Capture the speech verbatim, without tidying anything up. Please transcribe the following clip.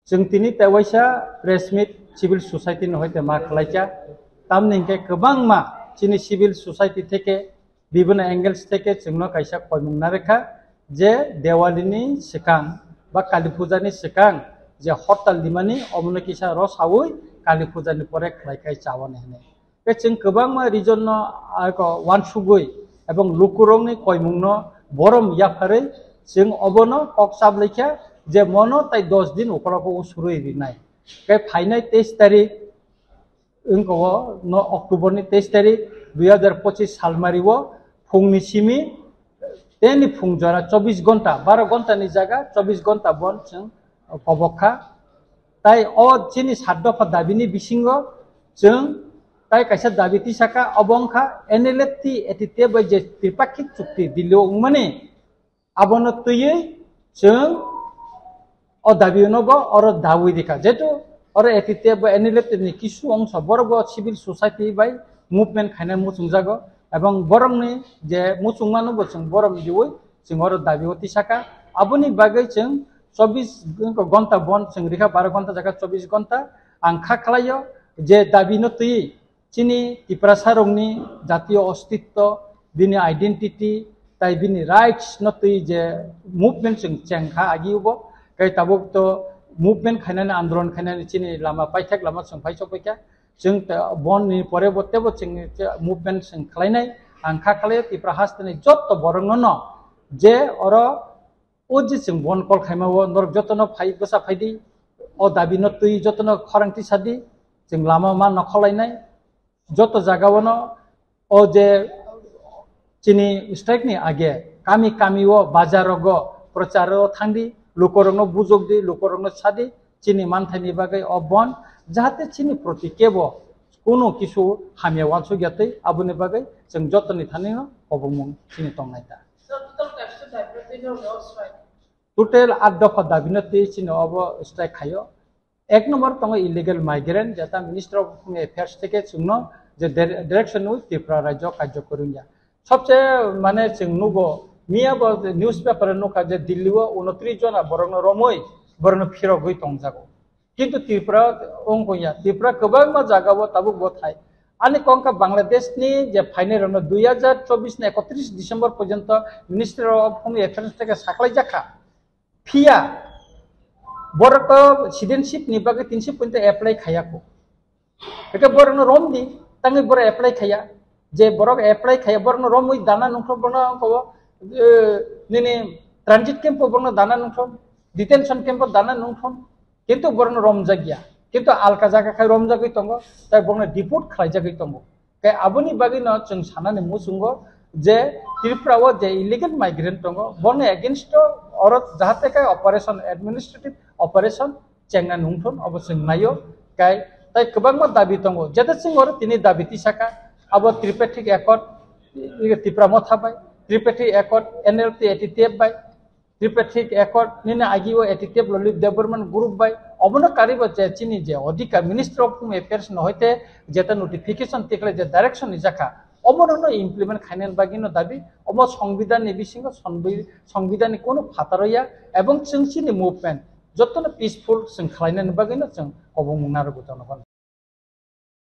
Chwng tini tewaisa press meet civil society ni hoite ma khwlaikha. Tamni hinkhe kwbangma chini civil society theke, bibhinno angles theke chwngno kaisa koimung narwkha je Diwali ni swkang ba Kali Puja ni swkang je hortal dimani omono kisa rosawi Kali Puja ni pore khwlaikhai chawani hinwi. Khe chwng kwbangma region no, ah, ko uansugwi ebong lukurokni koimungno borom yapharwi chwng obono kok chaplaikha je mono tai dos din ukologo usurwi rinai. Khe phainai teis tarik wngkha o no October ni teis tarik dui hazar pochis salmari o phungni simi teni phung jora chobbish gonta, baro gonta ni jaga chobbish gonta bon chwng kobok kha. Tai o chini sat dopha dabini bisingo chwng tai kaisa dabi tisaka, obo wngkha N L F T A T T F bai je tripakhik chukti Delhi o wngmani, abono twiwi chwng o dabi no bo oro dawi rikha. Jehetu oro A T T F bai N L F T ni kisu ongso borok bo civil society bai movement khaina muchungjago, ebong borokni je muchungmano bo chwng borom diwi chwng oro dabi o tisaka. Aboni bagwi chwng chobbish gonta bon chwng rikha, baro gonta jaga chobbish gonta. Ang kha khlaio je dabi no twiwi chini Tiprasa rokni jatiyo ostitto, bini identity, tai bini rights no twi je movement chwng chengkha agi ubo, kai tabuk to movement khainani, andolon khainani chini lama paithak lama chwng phai chokbaikha. Chwng ta-, bon ni pore bo tebo chwng movement chwng khlainai. Ang kha khlaio Tipra hasteni jotto borok no no je oro o je chwng bon call khaima o norok jotono phai bwsa phai di, o dabi no twi jotono khorang tisa di, chwng lama ma no kholainai, joto jaga o no o je chini strike ni age kami kami o bazar rogo prochar o thang di, lukorok no bujok di, lukorok no sa di, chini manthai ni bagwi o bon jahate chini proti kebo kunu kisu hamya wansuk ya twi, aboni bagwi chwng jotoni thani no kobongmung chini tongnai ta. So, total kaisa dabi no twi norok strike? Total at dopha dabi no twi chini obo strike khaio. Ek number tongo illegal migrant, jeta Minister of Home Affairs theke chwngno je dire-, direction wi Tripura rajyo karjo kwrwngya. Sobse mane chwng nugo, miya bo newspaper nukha je Delhi o unotris jona borokno romwi borokno phirogwi tongjago. Kintu Tripura wngkha ya, Tripura kwbangma jaga o tabuk bo thai. Ani kongkha Bangladesh ni je phainai rokno dui hazar chobbish ni ekotris December porjonto Ministry of Home Affairs theke saklai jakha. Phiya borok to citizenship ni bagwi tinsi punto apply khaya ko. Eke borok no rom di, tangwi borok apply khaya. Je borok apply khaya, borok no romwi dana nungkho, borok no ko, eh, nini transit camp o borok no dana nungkho, detention camp o dana nungkho. Kintu borokno romjakya. Kintu alka jaga khai romjagwi tongo, tai borokno deport khlaijagwi tongo. Khe aboni bagwino chwng sanani muchungo je Tripura o je illegal migrant tongo, borokni against o oro jahate khai operation, administrative operation chengna nungthun, obo chwng naio. Khe tai kwbangma dabi tongo, jete chwng oro tini dabi tisaka, abo Tripartite Accord, Tripura Motha bai, Tripartite Accord, N L T A T T F bai, Tripartite Accord nini agi o A T T F Lolip Debbarman group bai obono karibo je chini je odhikar Ministry of Home Affairs no hoite jeta notification tikle je direction ni jakha obono no implement khainani bagwi no dabi omo Songbidan ni bisingo Songbi-, Songbidan ni kono phataro ya ebong chwng chini movement jotono peaceful chwng khlainani bagwi no chwng kobong narwgwi tongo.